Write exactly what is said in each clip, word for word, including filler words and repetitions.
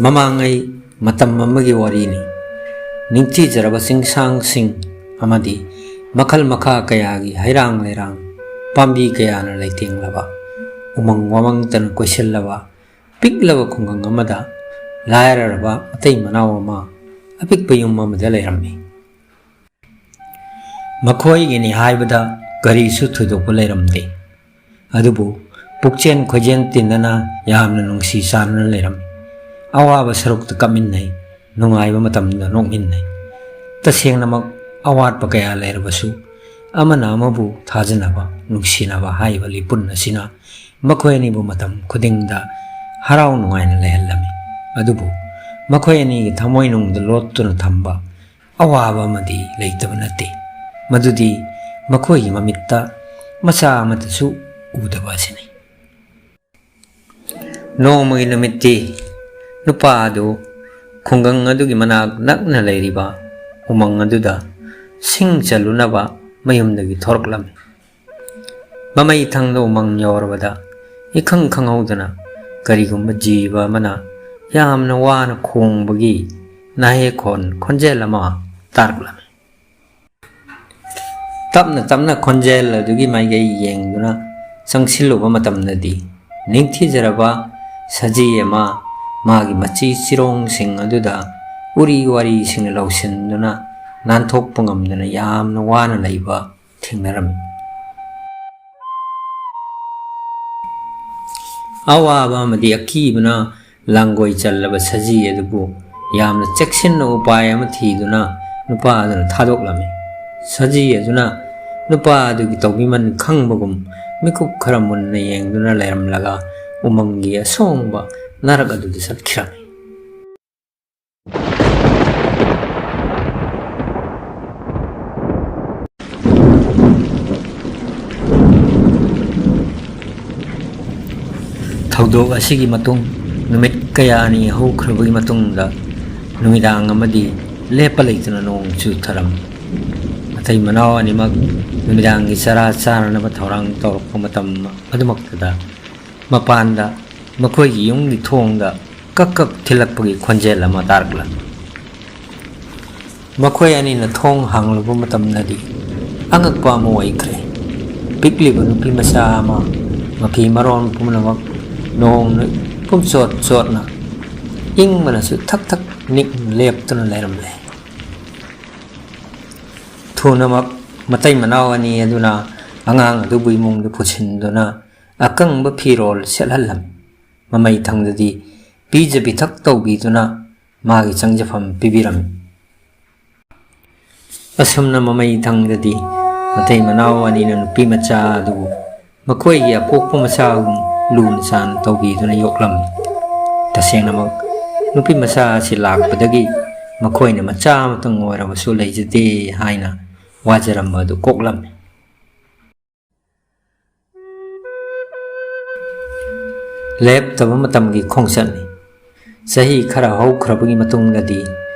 ꯃꯃꯥꯡꯉꯩ ꯃꯇꯝ ꯑꯃꯒꯤ ꯋꯥꯔꯤꯅꯤ꯫ ꯅꯤꯡꯊꯤꯖꯔꯕ ꯆꯤꯡꯁꯥꯡꯁꯤꯡ ꯑꯃꯗꯤ ꯃꯈꯜ ꯃꯈꯥ ꯀꯌꯥꯒꯤ ꯍꯩꯔꯥꯡ ꯂꯩꯔꯥꯡ, ꯄꯥꯝꯕꯤ ꯀꯌꯥꯅ ꯂꯩꯇꯦꯡꯂꯕ, ꯎꯃꯪ ꯋꯥꯃꯪꯇꯅ ꯀꯣꯏꯁꯤꯜꯂꯕ ꯄꯤꯛꯂꯕ ꯈꯨꯡꯒꯪ ꯑꯃꯗ ꯂꯥꯏꯔꯔꯕ ꯃꯇꯩ ꯃꯅꯥꯎ ꯑꯃ ꯑꯄꯤꯛꯄ ꯌꯨꯝ ꯑꯃꯗ ꯂꯩꯔꯝꯃꯤ꯫ ꯃꯈꯣꯏꯒꯤꯅꯤ ꯍꯥꯏꯕꯗ ꯀꯔꯤꯁꯨ ꯊꯣꯏꯗꯣꯛꯄ ꯂꯩꯔꯝꯗꯦ꯫ ꯑꯗꯨꯕꯨ ꯄꯨꯛꯆꯦꯟ ꯈꯣꯏꯖꯦꯟ ꯇꯤꯟꯅꯅ ꯌꯥꯝꯅ ꯅꯨꯡꯁꯤ ꯆꯥꯟꯅꯅ ꯂꯩꯔꯝꯃꯤ꯫ ꯑꯋꯥꯕ ꯁꯔꯨꯛꯇ ꯀꯞꯃꯤꯟꯅꯩ, ꯅꯨꯡꯉꯥꯏꯕ ꯃꯇꯝꯗ ꯅꯣꯛꯃꯤꯟꯅꯩ꯫ ꯇꯁꯦꯡꯅꯃꯛ ꯑꯋꯥꯠꯄ ꯀꯌꯥ ꯂꯩꯔꯕꯁꯨ ꯑꯃꯅ ꯑꯃꯕꯨ ꯊꯥꯖꯅꯕ, ꯅꯨꯡꯁꯤꯅꯕ ꯍꯥꯏꯕ ꯂꯤꯄꯨꯟ ꯑꯁꯤꯅ ꯃꯈꯣꯏ ꯑꯅꯤꯕꯨ ꯃꯇꯝ ꯈꯨꯗꯤꯡꯗ ꯍꯔꯥꯎ ꯅꯨꯡꯉꯥꯏꯅ ꯂꯩꯍꯜꯂꯝꯃꯤ꯫ ꯑꯗꯨꯕꯨ ꯃꯈꯣꯏ ꯑꯅꯤꯒꯤ ꯊꯃꯣꯏꯅꯨꯡꯗ ꯂꯣꯠꯇꯨꯅ ꯊꯝꯕ ꯑꯋꯥꯕ ꯑꯃꯗꯤ ꯂꯩꯇꯕ ꯅꯠꯇꯦ꯫ ꯃꯗꯨꯗꯤ ꯃꯈꯣꯏꯒꯤ ꯃꯃꯤꯠꯇ ꯃꯆꯥ ꯑꯃꯠꯇꯁꯨ ꯎꯗꯕ ꯑꯁꯤꯅꯤ꯫ ꯅꯣꯡꯃꯒꯤ ꯅꯨꯃꯤꯠꯇꯤ ꯅꯨꯄꯥ ꯑꯗꯨ ꯈꯨꯡꯒꯪ ꯑꯗꯨꯒꯤ ꯃꯅꯥꯛ ꯅꯛꯅ ꯂꯩꯔꯤꯕ ꯎꯃꯪ ꯑꯗꯨꯗ ꯁꯤꯡ ꯆꯜꯂꯨꯅꯕ ꯃꯌꯨꯝꯗꯒꯤ ꯊꯣꯔꯛꯂꯝꯃꯤ꯫ ꯃꯃꯩ ꯊꯪꯗ ꯎꯃꯪ ꯌꯧꯔꯕꯗ ꯏꯈꯪ ꯈꯪꯍꯧꯗꯅ ꯀꯔꯤꯒꯨꯝꯕ ꯖꯤꯕ ꯑꯃꯅ ꯌꯥꯝꯅ ꯋꯥꯅ ꯈꯣꯡꯕꯒꯤ ꯅꯥꯍꯦꯛ ꯈꯣꯟ ꯈꯣꯟꯖꯦꯜ ꯑꯃ ꯇꯥꯔꯛꯂꯝꯃꯤ꯫ ꯇꯞꯅ ꯇꯞꯅ ꯈꯣꯟꯖꯦꯜ ꯑꯗꯨꯒꯤ ꯃꯥꯏꯀꯩ ꯌꯦꯡꯗꯨꯅ ꯆꯪꯁꯤꯜꯂꯨꯕ ꯃꯇꯝꯗꯗꯤ ꯅꯤꯡꯊꯤꯖꯔꯕ ꯁꯖꯤ ꯑꯃ ꯃꯥꯒꯤ ꯃꯆꯤ ꯆꯤꯔꯣꯡꯁꯤꯡ ꯑꯗꯨꯗ ꯎꯔꯤ ꯋꯥꯔꯤꯁꯤꯡꯅ ꯂꯧꯁꯤꯟꯗꯨꯅ ꯅꯥꯟꯊꯣꯛꯄ ꯉꯝꯗꯅ ꯌꯥꯝꯅ ꯋꯥꯅ ꯂꯩꯕ ꯊꯦꯡꯅꯔꯝꯃꯤ꯫ ꯑꯋꯥꯕ ꯑꯃꯗꯤ ꯑꯀꯤꯕꯅ ꯂꯥꯡꯒꯣꯏ ꯆꯜꯂꯕ ꯁꯖꯤ ꯑꯗꯨꯕꯨ ꯌꯥꯝꯅ ꯆꯦꯛꯁꯤꯟꯅ ꯎꯄꯥꯏ ꯑꯃ ꯊꯤꯗꯨꯅ ꯅꯨꯄꯥ ꯑꯗꯨꯅ ꯊꯥꯗꯣꯛꯂꯝꯃꯤ꯫ ꯁꯖꯤ ꯑꯗꯨꯅ ꯅꯨꯄꯥ ꯑꯗꯨꯒꯤ ꯇꯧꯕꯤꯃꯜ ꯈꯪꯕꯒꯨꯝ ꯃꯤꯀꯨꯞ ꯈꯔ ꯃꯨꯟꯅ ꯌꯦꯡꯗꯨꯅ ꯂꯩꯔꯝꯂꯒ ꯎꯃꯪꯒꯤ ꯑꯁꯣꯡꯕ ꯅꯥꯔꯛ ꯑꯗꯨꯗ ꯆꯠꯈꯤꯔꯝꯃꯤ꯫ ꯊꯧꯗꯣꯛ ꯑꯁꯤꯒꯤ ꯃꯇꯨꯡ ꯅꯨꯃꯤꯠ ꯀꯌꯥꯅꯤ ꯍꯧꯈ꯭ꯔꯕꯒꯤ ꯃꯇꯨꯡꯗ ꯅꯨꯃꯤꯗꯥꯡ ꯑꯃꯗꯤ ꯂꯦꯞꯄ ꯂꯩꯇꯅ ꯅꯣꯡ ꯆꯨꯊꯔꯝꯃꯤ꯫ ꯃꯇꯩ ꯃꯅꯥꯎ ꯑꯅꯤꯃꯛ ꯅꯨꯃꯤꯗꯥꯡꯒꯤ ꯆꯔꯥ ꯆꯥꯅꯅꯕ ꯊꯧꯔꯥꯡ ꯇꯧꯔꯛꯄ ꯃꯇꯝ ꯑꯗꯨꯃꯛꯇꯗ ꯃꯄꯥꯟꯗ ꯃꯈꯣꯏꯒꯤ ꯌꯨꯝꯒꯤ ꯊꯣꯡꯗ ꯀꯛ ꯀꯛ ꯊꯤꯜꯂꯛꯄꯒꯤ ꯈꯣꯟꯖꯦꯜ ꯑꯃ ꯇꯥꯔꯛꯂꯝꯃꯤ꯫ ꯃꯈꯣꯏ ꯑꯅꯤꯅ ꯊꯣꯡ ꯍꯥꯡꯂꯨꯕ ꯃꯇꯝꯗꯗꯤ ꯑꯉꯛꯄ ꯑꯃ ꯑꯣꯏꯈ꯭ꯔꯦ꯫ ꯄꯤꯛꯂꯤꯕ ꯅꯨꯄꯤ ꯃꯆꯥ ꯑꯃ, ꯃꯐꯤ ꯃꯔꯣꯟ ꯄꯨꯝꯅꯃꯛ ꯅꯣꯡꯅ ꯄꯨꯝꯆꯣꯠ ꯆꯣꯠꯅ, ꯏꯪꯕꯅꯁꯨ ꯊꯛ ꯊꯛ ꯅꯤꯛꯅ ꯂꯦꯞꯇꯨꯅ ꯂꯩꯔꯝꯂꯦ꯫ ꯊꯨꯅꯃꯛ ꯃꯇꯩ ꯃꯅꯥꯎ ꯑꯅꯤ ꯑꯗꯨꯅ ꯑꯉꯥꯡ ꯑꯗꯨꯕꯨ ꯏꯃꯨꯡꯗ ꯄꯨꯁꯤꯟꯗꯨꯅ ꯑꯀꯪꯕ ꯐꯤꯔꯣꯜ ꯁꯦꯠꯍꯜꯂꯝꯃꯤ꯫ ꯃꯃꯩ ꯊꯪꯗꯗꯤ ꯄꯤꯖ ꯄꯤꯊꯛ ꯇꯧꯕꯤꯗꯨꯅ ꯃꯥꯒꯤ ꯆꯪꯖꯐꯝ ꯄꯤꯕꯤꯔꯝꯃꯤ꯫ ꯑꯁꯨꯝꯅ ꯃꯃꯩ ꯊꯪꯗꯗꯤ ꯃꯇꯩ ꯃꯅꯥꯎ ꯑꯅꯤꯅ ꯅꯨꯄꯤ ꯃꯆꯥ ꯑꯗꯨꯕꯨ ꯃꯈꯣꯏꯒꯤ ꯑꯄꯣꯛꯄ ꯃꯆꯥꯒꯨꯝ ꯂꯨꯅ ꯆꯥꯟꯅ ꯇꯧꯕꯤꯗꯨꯅ ꯌꯣꯛꯂꯝꯃꯤ꯫ ꯇꯁꯦꯡꯅꯃꯛ ꯅꯨꯄꯤ ꯃꯆꯥ ꯑꯁꯤ ꯂꯥꯛꯄꯗꯒꯤ ꯃꯈꯣꯏꯅ ꯃꯆꯥ ꯑꯃꯇꯪ ꯑꯣꯏꯔꯕꯁꯨ ꯂꯩꯖꯗꯦ ꯍꯥꯏꯅ ꯋꯥꯖꯔꯝꯕ ꯑꯗꯨ ꯀꯣꯛꯂꯝꯃꯤ꯫ ꯂꯦꯞꯇꯕ ꯃꯇꯝꯒꯤ ꯈꯣꯡꯆꯠꯅꯤ꯫ ꯆꯍꯤ ꯈꯔ ꯍꯧꯈ꯭ꯔꯕꯒꯤ ꯃꯇꯨꯡꯗꯗꯤ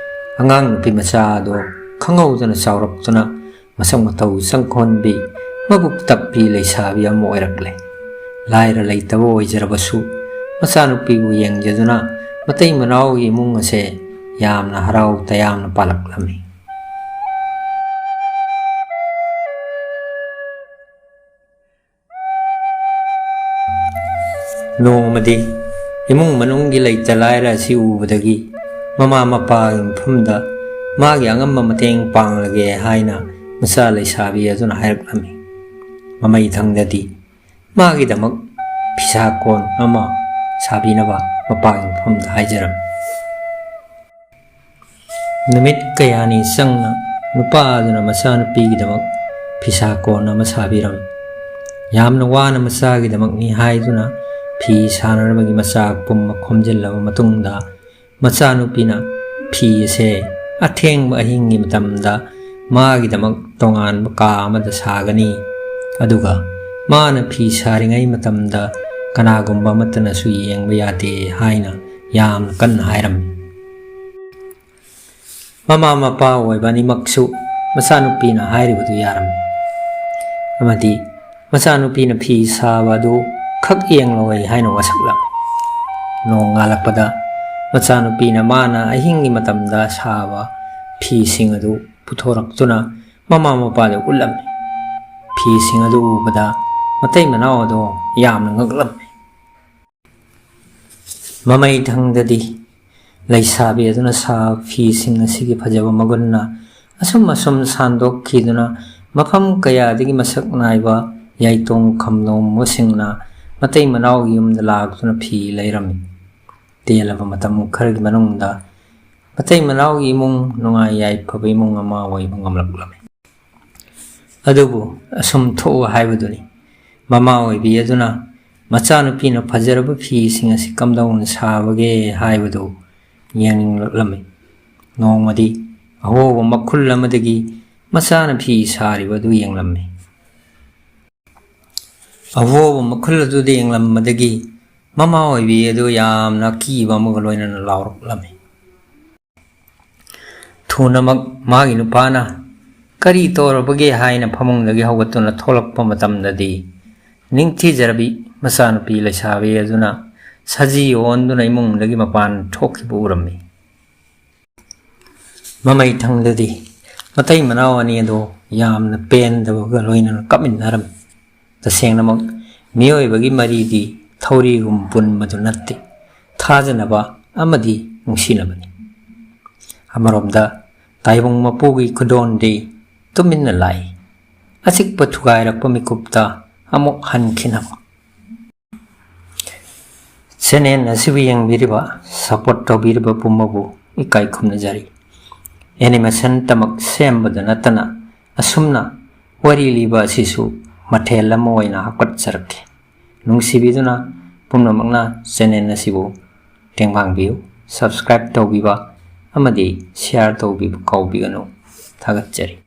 ꯑꯉꯥꯡ ꯅꯨꯄꯤ ꯃꯆꯥ ꯑꯗꯣ ꯈꯪꯍꯧꯗꯅ ꯆꯥꯎꯔꯛꯇꯨꯅ ꯃꯁꯛ ꯃꯇꯧ ꯆꯪꯈꯣꯟꯕꯤ, ꯃꯕꯨꯛ ꯇꯞꯄꯤ ꯂꯩꯁꯥꯕꯤ ꯑꯃ ꯑꯣꯏꯔꯛꯂꯦ꯫ ꯂꯥꯏꯔ ꯂꯩꯇꯕ ꯑꯣꯏꯖꯔꯕꯁꯨ ꯃꯆꯥꯅꯨꯄꯤꯕꯨ ꯌꯦꯡꯖꯗꯨꯅ ꯃꯇꯩ ꯃꯅꯥꯎꯒꯤ ꯏꯃꯨꯡ ꯑꯁꯦ ꯌꯥꯝꯅ ꯍꯔꯥꯎ ꯇꯌꯥꯝꯅ ꯄꯥꯜꯂꯛꯂꯝꯃꯤ꯫ ꯅꯣꯡꯃꯗꯤ ꯏꯃꯨꯡ ꯃꯅꯨꯡꯒꯤ ꯂꯩꯇ ꯂꯥꯏꯔ ꯑꯁꯤ ꯎꯕꯗꯒꯤ ꯃꯃꯥ ꯃꯄꯥꯒꯤ ꯃꯐꯝꯗ ꯃꯥꯒꯤ ꯑꯉꯝꯕ ꯃꯇꯦꯡ ꯄꯥꯡꯂꯒꯦ ꯍꯥꯏꯅ ꯃꯆꯥ ꯂꯩꯁꯥꯕꯤ ꯑꯗꯨꯅ ꯍꯥꯏꯔꯛꯂꯝꯃꯤ꯫ ꯃꯃꯩ ꯊꯪꯗꯗꯤ ꯃꯥꯒꯤꯗꯃꯛ ꯐꯤꯁꯥ ꯀꯣꯟ ꯑꯃ ꯁꯥꯕꯤꯅꯕ ꯃꯄꯥꯒꯤ ꯃꯐꯝꯗ ꯍꯥꯏꯖꯔꯝꯃꯤ꯫ ꯅꯨꯃꯤꯠ ꯀꯌꯥꯅꯤ ꯆꯪꯅ ꯅꯨꯄꯥ ꯑꯗꯨꯅ ꯃꯆꯥꯅꯨꯄꯤꯒꯤꯗꯃꯛ ꯐꯤꯁꯥ ꯀꯣꯟ ꯑꯃ ꯁꯥꯕꯤꯔꯝꯃꯤ꯫ ꯌꯥꯝꯅ ꯋꯥꯅ ꯃꯆꯥꯒꯤꯗꯃꯛꯅꯤ ꯍꯥꯏꯗꯨꯅ ꯐꯤ ꯁꯥꯅꯅꯕꯒꯤ ꯃꯆꯥꯛ ꯄꯨꯝꯕ ꯈꯣꯝꯖꯤꯜꯂꯕ ꯃꯇꯨꯡꯗ, ꯃꯆꯥꯅꯨꯄꯤꯅ ꯐꯤ ꯑꯁꯦ ꯑꯊꯦꯡꯕ ꯑꯍꯤꯡꯒꯤ ꯃꯇꯝꯗ ꯃꯥꯒꯤꯗꯃꯛ ꯇꯣꯉꯥꯟꯕ ꯀꯥ ꯑꯃꯗ ꯁꯥꯒꯅꯤ, ꯑꯗꯨꯒ ꯃꯥꯅ ꯐꯤ ꯁꯥꯔꯤꯉꯩ ꯃꯇꯝꯗ ꯀꯅꯥꯒꯨꯝꯕ ꯑꯃꯠꯇꯅꯁꯨ ꯌꯦꯡꯕ ꯌꯥꯗꯦ ꯍꯥꯏꯅ ꯌꯥꯝꯅ ꯀꯟꯅ ꯍꯥꯏꯔꯝꯃꯤ꯫ ꯃꯃꯥ ꯃꯄꯥ ꯑꯣꯏꯕ ꯑꯅꯤꯃꯛꯁꯨ ꯃꯆꯥꯅꯨꯄꯤꯅ ꯍꯥꯏꯔꯤꯕꯗꯨ ꯌꯥꯔꯝꯃꯤ, ꯑꯃꯗꯤ ꯃꯆꯥꯅꯨꯄꯤꯅ ꯐꯤ ꯁꯥꯕ ꯑꯗꯨ ꯈꯛ ꯌꯦꯡꯂꯣꯏ ꯍꯥꯏꯅ ꯋꯥꯁꯛꯂꯝꯃꯤ꯫ ꯅꯣꯡꯉꯥꯜꯂꯛꯄꯗ ꯃꯆꯥꯅꯨꯄꯤꯅ ꯃꯥꯅ ꯑꯍꯤꯡꯒꯤ ꯃꯇꯝꯗ ꯁꯥꯕ ꯐꯤꯁꯤꯡ ꯑꯗꯨ ꯄꯨꯊꯣꯔꯛꯇꯨꯅ ꯃꯃꯥ ꯃꯄꯥꯗ ꯎꯠꯂꯝꯃꯤ꯫ ꯐꯤꯁꯤꯡ ꯑꯗꯨ ꯎꯕꯗ ꯃꯇꯩ ꯃꯅꯥꯎ ꯑꯗꯣ ꯌꯥꯝꯅ ꯉꯛꯂꯝꯃꯤ꯫ ꯃꯃꯩ ꯊꯪꯗꯗꯤ ꯂꯩꯁꯥꯕꯤ ꯑꯗꯨꯅ ꯁꯥꯕ ꯐꯤꯁꯤꯡ ꯑꯁꯤꯒꯤ ꯐꯖꯕ ꯃꯒꯨꯟꯅ ꯑꯁꯨꯝ ꯑꯁꯨꯝ ꯁꯥꯟꯗꯣꯛꯈꯤꯗꯨꯅ ꯃꯐꯝ ꯀꯌꯥꯗꯒꯤ ꯃꯁꯛ ꯅꯥꯏꯕ ꯌꯥꯏꯇꯣꯡ ꯈꯝꯂꯣꯡꯕꯁꯤꯡꯅ ꯃꯇꯩ ꯃꯅꯥꯎꯒꯤ ꯌꯨꯝꯗ ꯂꯥꯛꯇꯨꯅ ꯐꯤ ꯂꯩꯔꯝꯃꯤ꯫ ꯇꯦꯜꯂꯕ ꯃꯇꯝ ꯈꯔꯒꯤ ꯃꯅꯨꯡꯗ ꯃꯇꯩ ꯃꯅꯥꯎꯒꯤ ꯏꯃꯨꯡ ꯅꯨꯡꯉꯥꯏ ꯌꯥꯏꯐꯕ ꯏꯃꯨꯡ ꯑꯃ ꯑꯣꯏꯕ ꯉꯝꯂꯛꯂꯝꯃꯤ꯫ ꯑꯗꯨꯕꯨ ꯑꯁꯨꯝ ꯊꯣꯛꯎ ꯍꯥꯏꯕꯗꯨꯅꯤ꯫ ꯃꯃꯥ ꯑꯣꯏꯕꯤ ꯑꯗꯨꯅ ꯃꯆꯥꯅꯨꯄꯤꯅ ꯐꯖꯔꯕ ꯐꯤꯁꯤꯡ ꯑꯁꯤ ꯀꯝꯗꯧꯅ ꯁꯥꯕꯒꯦ ꯍꯥꯏꯕꯗꯨ ꯌꯦꯡꯅꯤꯡꯂꯛꯂꯝꯃꯤ꯫ ꯅꯣꯡꯃꯗꯤ ꯑꯍꯣꯕ ꯃꯈꯨꯜ ꯑꯃꯗꯒꯤ ꯃꯆꯥꯅ ꯐꯤ ꯁꯥꯔꯤꯕ ꯑꯗꯨ ꯌꯦꯡꯂꯝꯃꯤ꯫ ꯑꯍꯣꯕ ꯃꯈꯨꯜ ꯑꯗꯨꯗ ꯌꯦꯡꯂꯝꯕꯗꯒꯤ ꯃꯃꯥ ꯑꯣꯏꯕꯤ ꯑꯗꯨ ꯌꯥꯝꯅ ꯑꯀꯤꯕ ꯑꯃꯒ ꯂꯣꯏꯅꯅ ꯂꯥꯎꯔꯛꯂꯝꯃꯤ꯫ ꯊꯨꯅꯃꯛ ꯃꯥꯒꯤ ꯅꯨꯄꯥꯅ "ꯀꯔꯤ ꯇꯧꯔꯕꯒꯦ?" ꯍꯥꯏꯅ ꯐꯃꯨꯡꯗꯒꯤ ꯍꯧꯒꯠꯇꯨꯅ ꯊꯣꯛꯂꯛꯄ ꯃꯇꯝꯗꯗꯤ, ꯅꯤꯡꯊꯤꯖꯔꯕꯤ ꯃꯆꯥꯅꯨꯄꯤ ꯂꯩꯁꯥꯕꯤ ꯑꯗꯨꯅ ꯁꯖꯤ ꯑꯣꯟꯗꯨꯅ ꯏꯃꯨꯡꯗꯒꯤ ꯃꯄꯥꯟ ꯊꯣꯛꯈꯤꯕ ꯎꯔꯝꯃꯤ꯫ ꯃꯃꯩ ꯊꯪꯗꯗꯤ ꯃꯇꯩ ꯃꯅꯥꯎ ꯑꯅꯤ ꯑꯗꯨ ꯌꯥꯝꯅ ꯄꯦꯟꯗꯕꯒ ꯂꯣꯏꯅꯅ ꯀꯞꯃꯤꯟꯅꯔꯝꯃꯤ꯫ ꯇꯁꯦꯡꯅꯃꯛ ꯃꯤꯑꯣꯏꯕꯒꯤ ꯃꯔꯤꯗꯤ ꯊꯧꯔꯤꯒꯨꯝ ꯄꯨꯟꯕꯗꯨ ꯅꯠꯇꯦ, ꯊꯥꯖꯅꯕ ꯑꯃꯗꯤ ꯅꯨꯡꯁꯤꯅꯕꯅꯤ꯫ ꯑꯃꯔꯣꯝꯗ ꯇꯥꯏꯕꯪ ꯃꯄꯨꯒꯤ ꯈꯨꯗꯣꯟꯗꯤ ꯇꯨꯃꯤꯟꯅ ꯂꯥꯛꯏ꯫ ꯑꯆꯤꯛꯄ ꯊꯨꯒꯥꯏꯔꯛꯄ ꯃꯤꯀꯨꯞꯇ ꯑꯃꯨꯛ ꯍꯟꯈꯤꯅꯕ꯫ ꯆꯦꯅꯦꯜ ꯑꯁꯤꯕꯨ ꯌꯦꯡꯕꯤꯔꯤꯕ, ꯁꯄꯣꯔꯠ ꯇꯧꯕꯤꯔꯤꯕ ꯄꯨꯝꯕꯕꯨ ꯏꯀꯥꯏ ꯈꯨꯝꯅꯖꯔꯤ꯫ ꯑꯦꯅꯤꯃꯦꯁꯟꯇꯃꯛ ꯁꯦꯝꯕꯗ ꯅꯠꯇꯅ ꯑꯁꯨꯝꯅ ꯋꯥꯔꯤ ꯂꯤꯕ ꯑꯁꯤꯁꯨ ꯃꯊꯦꯜ ꯑꯃ ꯑꯣꯏꯅ ꯍꯥꯞꯀꯠꯆꯔꯛꯈꯤ꯫ ꯅꯨꯡꯁꯤꯕꯤꯗꯨꯅ ꯄꯨꯝꯅꯃꯛꯅ ꯆꯦꯅꯦꯜ ꯑꯁꯤꯕꯨ ꯇꯦꯡꯕꯥꯡꯕꯤꯌꯨ, ꯁꯕꯁꯀ꯭ꯔꯥꯏꯕ ꯇꯧꯕꯤꯕ ꯑꯃꯗꯤ ꯁꯤꯌꯥꯔ ꯇꯧꯕꯤꯕ ꯀꯥꯎꯕꯤꯒꯅꯨ꯫ ꯊꯥꯒꯠꯆꯔꯤ꯫